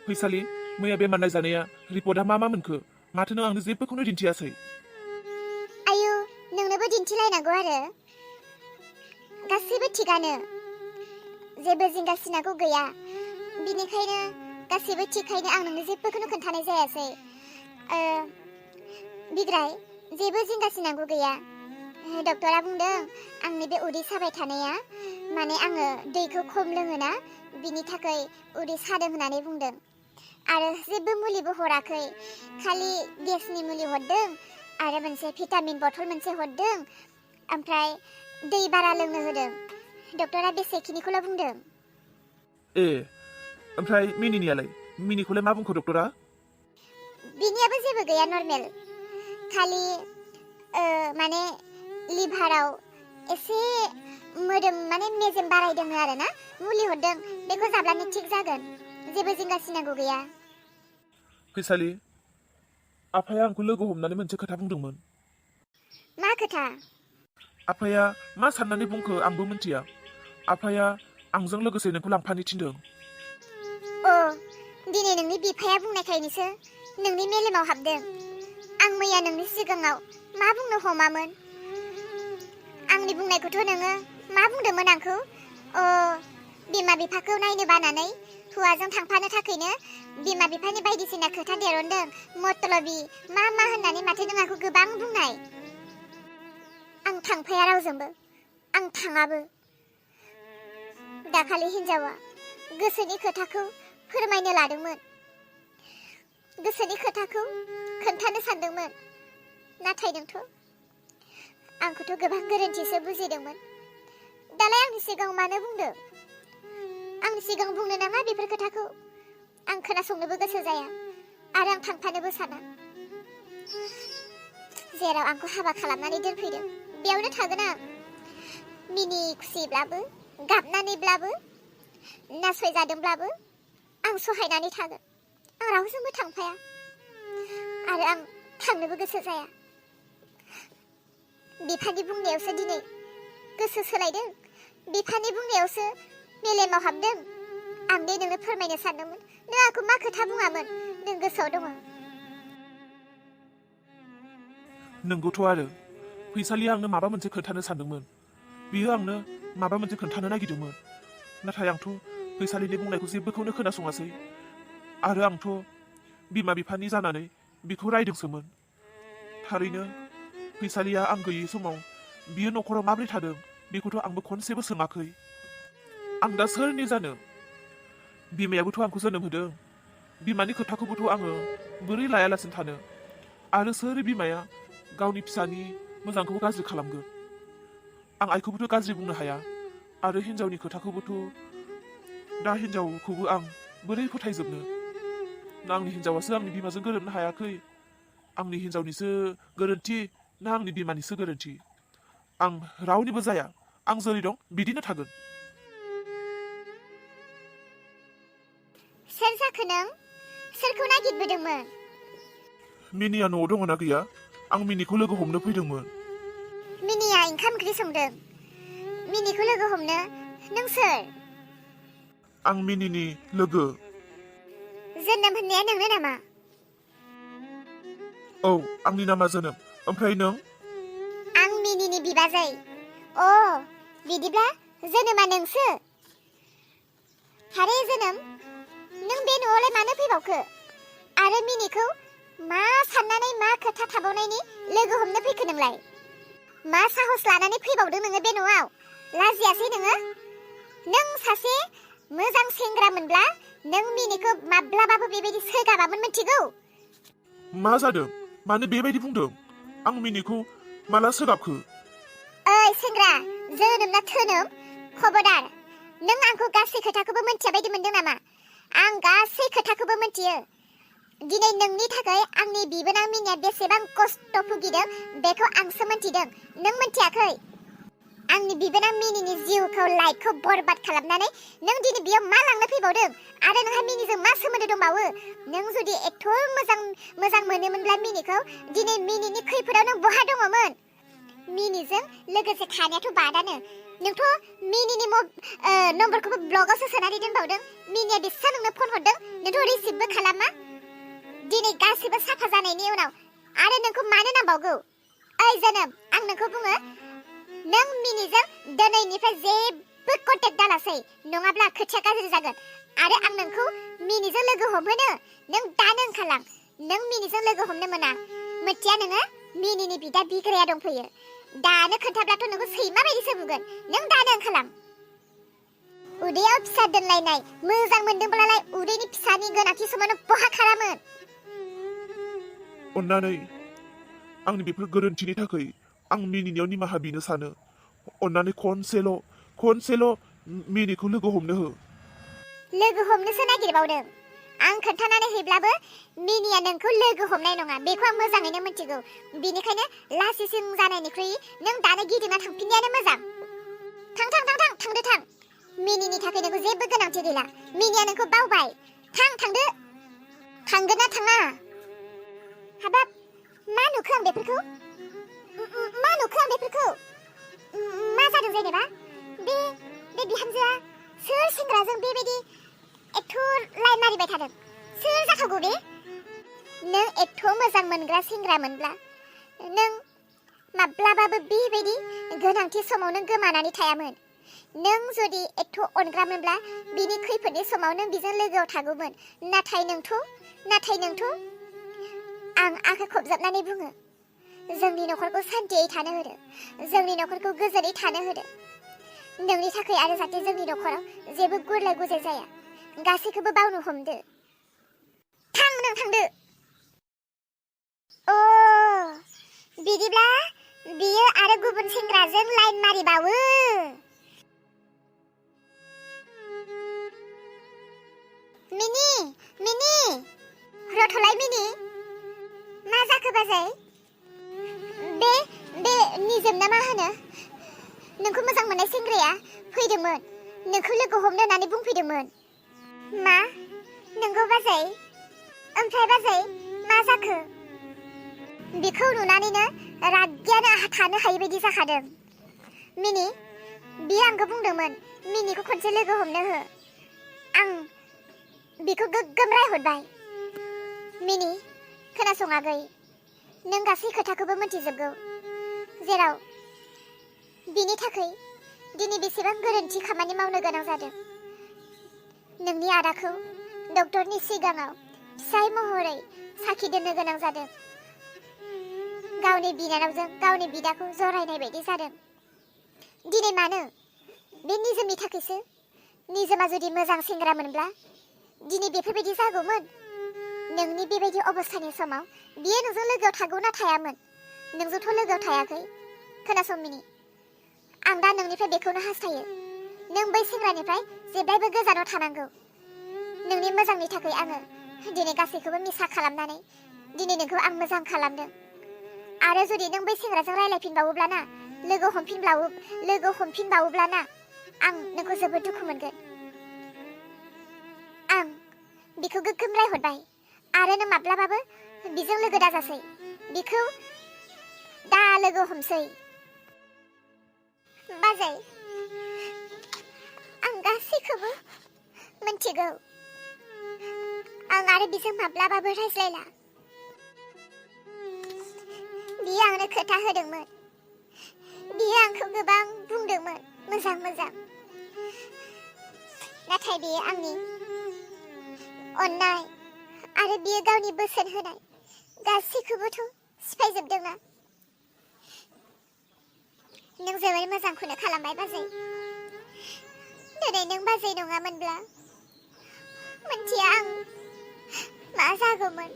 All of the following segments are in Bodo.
फैसालि मैया बेमार नायजानाया रिपर्टआ मा मोनखो माथो नों आंनो जेबोखौनो दिन्थियासै आयु नोंनोबो दिन्थिलायनांगौ आरो गासैबो थिगानो जेबो जिंगासिनांगौ गैया बिनिखायनो गासैबो थिगखायनो आं नोंनो जेबोखौनो खोन्थानाय जायासै बिग्राय जेबो जिंगासिनांगौ गैया डक्टरा बुंदों आंनि बे उदै साबाय थानाया माने आङो दैखौ खम लोङोना बिनि थाखाय उदै सादों होननानै बुंदों आरो जेबो मुलिबो हराखै खालि गेसनि मुलि हरदों आरो मोनसे भिटामिन बथल मोनसे हरदों ओमफ्राय दै बारा लोंनो होदों डक्टरा बेसेखिनिखौल' बुंदों ए ओमफ्राय मिनिखौलाय मा बुंखो डक्टरा बिनियाबो जेबो गैया नर्मेल खालि माने लिभाराव एसे मोदोम माने मेजेम बारायदों आरो ना मुलि हरदों बेखौ जाब्लानो थिग जागोन जेबो जिंगासिनांगौ गैया फैसालि आफाया आंखौ लोगो हमनानै मोनसे खोथा बुंदोंमोन मा खोथा आफाया मा साननानै बुंखो आंबो मिन्थिया आफाया आंजों लोगोसे नोंखौ लांफानो थिनदों दिनै नोंनि बिफाया बुंनायखायनोसो नोंनि मेलेमाव हाबदों आं मैया नोंनि सिगाङाव मा बुंनो हमामोन आंनि बुंनायखौथ' नोङो मा बुंदोंमोन आंखौ बिमा बिफाखौ नायनो बानानै हौवाजों थांफानो थाखायनो बिमा बिफानि बायदिसिना खोथा देरनदों मतलबि मा होननानै माथो नों आंखौ गोबां बुंनाय आं थांफाया रावजोंबो आं थाङाबो दाखालि हिन्जावा गोसोनि खोथाखौ फोरमायनो लादोंमोन गोसोनि खोथाखौ खोन्थानो सानदोंमोन नाथाय नोंथ' आंखौथ' गोबां गोरोन्थिसो बुजिदोंमोन दालाय आंनि सिगाङाव मानो बुंदों आंनि सिगाङाव बुंनो नाङा बेफोर खोथाखौ आं खोनासंनोबो गोसो जाया आरो आं थांफानोबो साना जेराव आंखौ हाबा खालामनानै दोनफैदों बेयावनो थागोन आं मिनि खुसिब्लाबो गाबनानैब्लाबो नासयजादोंब्लाबो आं सहायनानै थागोन आं रावजोंबो थांफाया आरो आं थांनोबो गोसो जाया बिफानि बुंनायावसो दिनै गोसो सोलायदों बिफानि बुंनायावसो मेलेमाव हाबदों आं दे नोंनो फोरमायनो सानदोंमोन नों आंखौ मा खोथा बुङामोन नों गोसोआव दङ नोंगौथ' आरो फैसालिया आंनो माबा मोनसे खोन्थानो सानदोंमोन बियो आंनो माबा मोनसे खोन्थानो नागिरदोंमोन नाथाय आंथ' फैसालिनि बुंनायखौ जेबोखौनो खोनासङासै आरो आंथ' बिमा बिफानि जानानै बिखौ रायदोंसोमोन थारैनो फैसालिया आं गैयै समाव बियो न'खराव माबोरै थादों बेखौथ' आंबो खनसेबो सोङाखै आं दा सोरनि जानो बिमायाबोथ' आंखौ जोनोम होदों बिमानि खोथाखौबोथ' आङो बोरै लायालासिनो थानो आरो सोर बिमाया गावनि फिसानि मोजांखौ गाज्रि खालामगोन आं आइखौबोथ' गाज्रि बुंनो हाया आरो हिन्जावनि खोथाखौबोथ' दा हिन्जावखौबो आं बोरै फोथायजोबनो ना आंनि हिन्जावासो आंनि बिमाजों गोरोबनो हायाखै आंनि हिन्जावनिसो गोरोन्थि ना आंनि बिमानिसो गोरोन्थि आं रावनिबो जाया आं जेरै दं बिदिनो थागोन सोर जाखो नों सोरखौ नागिरबोदोंमोन मिनिया न'आव दङ ना गैया आं मिनिखौ लोगो हमनो फैदोंमोन मिनिया ओंखाम ओंख्रि संदों मिनिखौ लोगो हमनो नों सोर आं मिनिनि लोगो जोनोम होननाया नोंनो नामा औ आंनि नामा जोनोम ओमफ्राय नों आं मिनिनि बिबाजै बिदिब्ला जोनोमा नोंसो हारे जोनोम नों बे न'आवलाय मानो फैबावखो आरो मिनिखौ मा साननानै मा खोथा थाबावनायनि लोगो हमनो फैखो नोंलाय मा साहस लानानै फैबावदों नोङो बे न'आव लाजियासै नोङो नों सासे मोजां सेंग्रा मोनब्ला नों मिनिखौ माब्लाबाबो बेबायदि सोगाबामोन मिथिगौ मा जादों मानो बेबायदि बुंदों आं मिनिखौ माला सोगाबखो ओइ सेंग्रा जोनोम ना थोनोम खबरदार नों आंखौ गासै खोथाखौबो मिन्थिया बायदि मोनदों नामा आं गासै खोथाखौबो मिन्थियो दिनै नोंनि थाखाय आंनि बिबोनां मिनिया बेसेबां खस्थ' भुगिदों बेखौ आंसो मिन्थिदों नों मिन्थियाखै आंनि बिबोनां मिनिनि जिउखौ लाइफखौ बरबाद खालामनानै नों दिनै बेयाव मा लांनो फैबावदों आरो नोंहा मिनिजों मा सोमोन्दो दंबावो नों जुदि एथ' मोजां मोनोमोनब्ला मिनिखौ दिनै मिनिनि खैफोदाव नों बहा दङमोन मिनिजों लोगोसे थानायाथ' बादानो नोंथ' मिनिनि नम्बरखौबो ब्लगावसो सोनानै दोनबावदों। मिनिया बेसेबां नोंनो फन हरदों, नोंथ' रिसिभबो खालामा। दिनै गासैबो साफा जानायनि उनाव आरो नोंखौ मानो नांबावगौ? ओइ जोनोम, आं नोंखौ बुङो, नों मिनिजों दिनैनिफ्राय जेबो कन्टेक्ट दालासै, नङाब्ला खोथिया गाज्रि जागोन। आरो आं नोंखौ मिनिजों लोगो हमहोनो नों दानो ओंखारलां। नों मिनिजों लोगो हमनो मोना। मिथिया नोङो? मिनिनि बिदा बिग्राया दंफैयो। दानो खोन्थाब्लाथ' नोंखौ सैमा बायदिसो बुगोन। नों दानो ओंखारलां। उदैयाव फिसा दोनलायनाय मोजां मोनदोंब्लालाय उदैनि फिसानि गोनांथि समावनो बहा खालामोन? अन्नानै आंनि बेफोर गोरोन्थिनि थाखाय आं मिनिनियाव निमाहा बिनो सानो। अन्नानै खनसेल' मिनिखौ लोगो हमनो हो। लोगो हमनोसो नागिरबावदों। आं खोन्थानानै हैब्लाबो मिनिया नोंखौ लोगो हमनाय नङा, बेखौ आं मोजाङैनो मिथिगौ। बिनिखायनो लासिसिं जानायनिख्रुइ नों दानो गिदिंना थांफिननायानो मोजां। थांदो थां। मिनिनि थाखाय नोंखौ जेबो गोनांथि गैला। मिनिया नोंखौ बावबाय। थांदो। थांगोन ना थाङा? हाबाब, मा नुखो आं बेफोरखौ? मा जादों जेनेबा? बे बिहामजोआ सोर सेंग्राजों बेबायदि एथ' लाइन मारिबाय थादों? सोर जाखागौ बे? नों एथ' मोजां मोनग्रा सेंग्रामोनब्ला नों माब्लाबाबो बेबायदि गोनांथि समाव नों गोमानानै थायामोन। नों जुदि एथ' अनग्रामोनब्ला बिनि खैफोदनि समाव नों बिजों लोगोआव थागौमोन। नाथाय नोंथ' आं आखाइ खबजाबनानै बुङो, जोंनि न'खरखौ सान्थियै थानो होदो, जोंनि न'खरखौ गोजोनै थानो होदो। नोंनि थाखाय आरो जाहाथे जोंनि न'खराव जेबो गुरलाय गुजाय जाया, गासैखौबो बावनो हमदो। थांदो। बिदिब्ला बियो आरो गुबुन सेंग्राजों लाइन मारिबावो। मिनि रथ'लाय मिनि। मा जाखो बाजै? बे निजोम ना मा होनो, नोंखौ मोजां मोननाय सेंग्राया फैदोंमोन, नोंखौ लोगो हमनो होननानै बुंफैदोंमोन। मा? नोंगौ बाजै? ओमफ्राय बाजै मा जाखो? बिखौ नुनानैनो रागायानो आहा थानो हायै बायदि जाखादों। मिनि, बियो आंखौ बुंदोंमोन मिनिखौ खनसे लोगो हमनो हो। आं बिखौ गोग्गोम रायहरबाय। मिनि, खोनासं आगै, नों गासै खोथाखौबो मिथिजोबगौ। जेराव बिनि थाखाय दिनै बेसेबां गोरोन्थि खामानि मावनो गोनां जादों। नोंनि आदाखौ डक्टरनि सिगाङाव फिसाय महरै साखि दोननो गोनां जादों। गावनि बिनानावजों गावनि बिदाखौ जरायनाय बायदि जादों। दिनै मानो? बे निजोमनि थाखायसो। निजोमा जुदि मोजां सेंग्रामोनब्ला दिनै बेफोरबायदि जागौमोन? नोंनि बेबायदि अबस्थानि समाव बियो नोंजों लोगोआव थागौ ना थायामोन? नोंजोंथ' लोगोआव थायाखै। खोनासं मिनि, आं दा नोंनिफ्राय बेखौनो हास्थायो, नों बै सेंग्रानिफ्राय जेब्लायबो गोजानाव थानांगौ। नोंनि मोजांनि थाखाय आङो दिनै गासैखौबो मिसा खालामनानै दिनै नोंखौ आं मोजां खालामदों। आरो जुदि नों बै सेंग्राजों रायलायफिनबावोब्लाना, लोगो हमफिनबावोब्लाना आं नोंखौ जोबोद दुखु मोनगोन। आं बिखौ गोग्गोम रायहरबाय। आरो नों माब्लाबाबो बिजों लोगो दाजासै। बिखौ दा लोगो हमसै। बाजै, आं गासैखौबो मिथिगौ। आं आरो बिजों माब्लाबाबो रायज्लायला। बियो आंनो खोथा होदोंमोन, बियो आंखौ गोबां बुंदोंमोन मोजां। नाथाय बियो आंनि अननाय आरो बियो गावनि बोसोन होनाय गासैखौबोथ' सिफायजोबदोंना। नों जोबोर मोजांखौनो खालामबाय बाजै। दिनै नों बाजै नङामोनब्ला मोनथिया आं मा जागौमोन।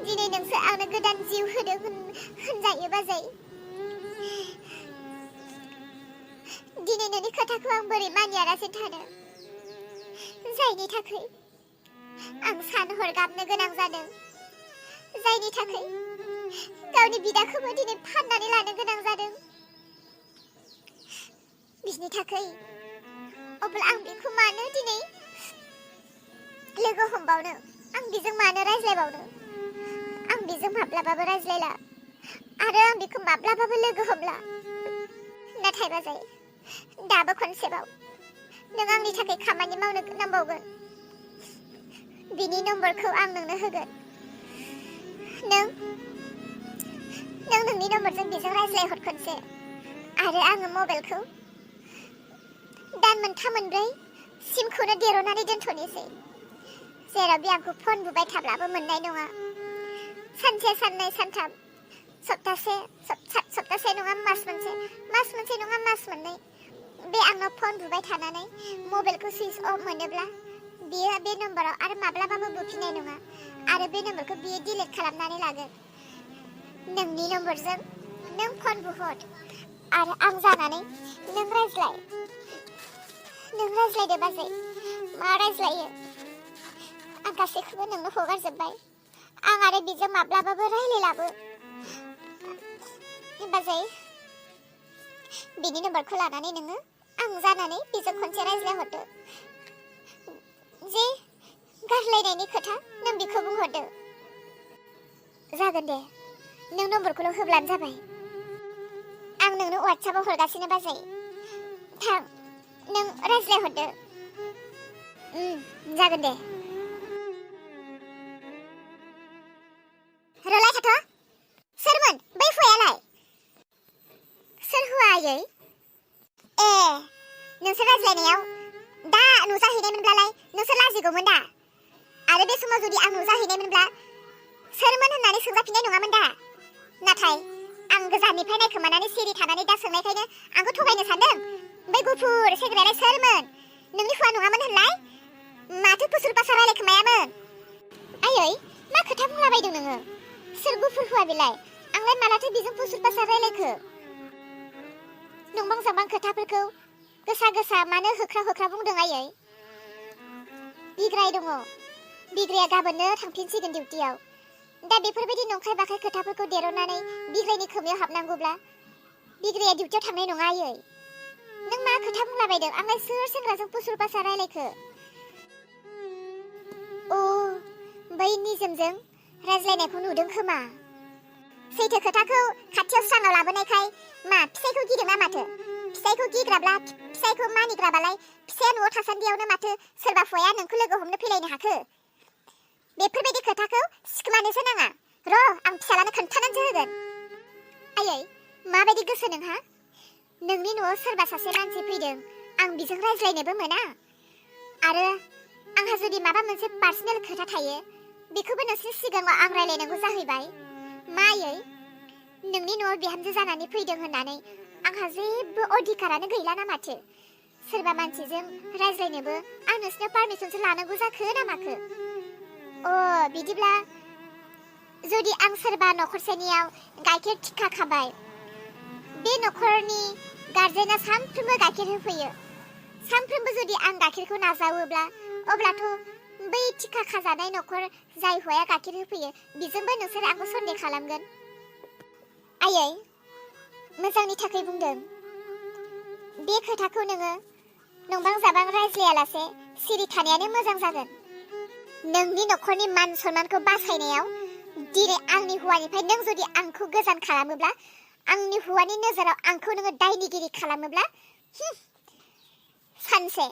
दिनै नोंसो आंनो गोदान जिउ होदों होनजायो बाजै। दिनै नोंनि खोथाखौ आं बोरै मानियालासे थानो, जायनि थाखाय आं सान हर गाबनो गोनां जादों, जायनि थाखाय गावनि बिदाखौबो दिनै फाननानै लानो गोनां जादों। बिनि थाखाय अब्ला आं बेखौ मानो दिनै लोगो हमबावनो? आं बिजों मानो रायज्लायबावनो? आं बिजों माब्लाबाबो रायज्लायला आरो आं बिखौ माब्लाबाबो लोगो हमला। नाथाय बाजै दाबो खनसेबाव नों आंनि थाखाय खामानि मावनो नांबावगोन बिनि नम्बरखौ आं नोंनो होगोन नों नोंनि नम्बरजों बेजों रायज्लायहर खनसे आरो आङो मबाइलखौ दान मोनथाम मोनब्रै सिमखौनो देर'नानै दोनथ'नोसै जेराव बे आंखौ फन बुबाय थाब्लाबो मोननाय नङा सानसे साननै सानथाम सप्तासे नङा मास मोनसे नङा मास मोननै बे आंनाव फन बुबाय थानानै मबाइलखौ सुइच अफ मोनोब्ला बियो बे नम्बराव आरो माब्लाबाबो बुफिननाय नङा आरो बे नम्बरखौ बियो डिलिट खालामनानै लागोन नोंनि नम्बरजों नों फन बुहर आरो आं जानानै नों रायज्लायदो बाजै मा रायज्लायो आं गासैखौबो नोंनो हगारजोब्बाय आं आरो बिजों माब्लाबाबो रायलायलाबो बाजै बिनि नम्बरखौ लानानै नोङो आं जानानै बिजों खनसे रायज्लायहरदो जे गारलायनायनि खोथा नों बेखौ बुंहरदो जागोन दे नों नम्बरखौल' होब्लानो जाबाय आं नोंनो वाट्सएपआव हरगासिनो बाजै थां नों रायज्लायहरदो जागोन दे रलाय थाथ' सोरमोन बै फैयालाय सोर हुआ आयै ए नोंसोर रायज्लायनायाव दा नुजाहैनायमोनब्लालाय नोंसोर लाजिगौमोन दा आरो बे समाव जुदि आं नुजाहैनायमोनब्ला सोरमोन होननानै सोंजाफिननाय नङामोन दा नाथाय आं गोजाननिफ्राय नायखोमानानै सिरि थानानै दा सोंनायखायनो आंखौ थगायनो सानदों बै गुफुर सेंग्रायालाय सोरमोन नोंनि हुवा नङामोन होनलाय माथो फुसुर पासा रायलायखोमायामोन आयै मा खोथा बुंलाबायदों नोङो सोर गुफुर हुवा बेलाय आंलाय मालाथो बेजों फुसुर पासा रायलायखो नंबां जाबां खोथाफोरखौ गोसा मानो होख्रा बुंदों आयै बिग्राय दङ बिग्राया गाबोननो थांफिनसिगोन डिउटियाव दा बेफोरबायदि नंखाय बाखाय खोथाफोरखौ देर'नानै बिग्रायनि खोमायाव हाबनांगौब्ला बिग्राया डिउटियाव थांनाय नङा आयै नों मा खोथा बुंलाबायदों आंलाय सोर सेंग्राजों फुसुर पासा रायलायखो अ बै निजोमजों रायज्लायनायखौ नुदों खोमा सैथो खोथाखौ खाथियाव स्राङाव लाबोनायखाय मा फिसायखौ गिदोंना माथो फिसायखौ गिग्राब्ला फिसायखौ मानिग्राबालाय फिसाया न'आव थासान्दियावनो माथो सोरबा फया नोंखौ लोगो हमनो फैलायनो हाखो बेफोरबायदि खोथाखौ सिखोमानोसो नाङा र' आं फिसालानो खोन्थानानैसो होगोन आयै माबायदि गोसो नोंहा नोंनि न'आव सोरबा सासे मानसि फैदों आं बिजों रायज्लायनोबो मोना आरो आंहा जुदि माबा मोनसे पार्सनेल खोथा थायो बेखौबो नोंसोरनि सिगाङाव आं रायलायनांगौ जाहैबाय मा आयै नोंनि न'आव बिहामजो जानानै फैदों होननानै आंहा जेबो अधिकारानो गैलाना माथो सोरबा मानसिजों रायज्लायनोबो आं नोंसोरनाव पारमिसनसो लानांगौ जाखो ना माखो अ बिदिब्ला जुदि आं सोरबा नखरसेनियाव गाइखेर थिखा खाबाय बे नखरनि गार्जेना सानफ्रोमबो गाइखेर होफैयो सानफ्रोमबो जुदि आं गाइखेरखौ नाजावोब्ला अब्लाथ' बै थिखा खाजानाय नखर जाय हौवाया गाइखेर होफैयो बिजोंबो नोंसोर आंखौ सन्देह खालामगोन आयै मोजांनि थाखाय बुंदों बे खोथाखौ नोङो नंबां जाबां रायज्लायालासे सिरि थानायानो मोजां जागोन नोंनि नखरनि मान सन्मानखौ बासायनायाव दिनै आंनि हौवानिफ्राय नों जुदि आंखौ गोजान खालामोब्ला आंनि हौवानि नोजोराव आंखौ नोङो दायनिगिरि खालामोब्ला सानसे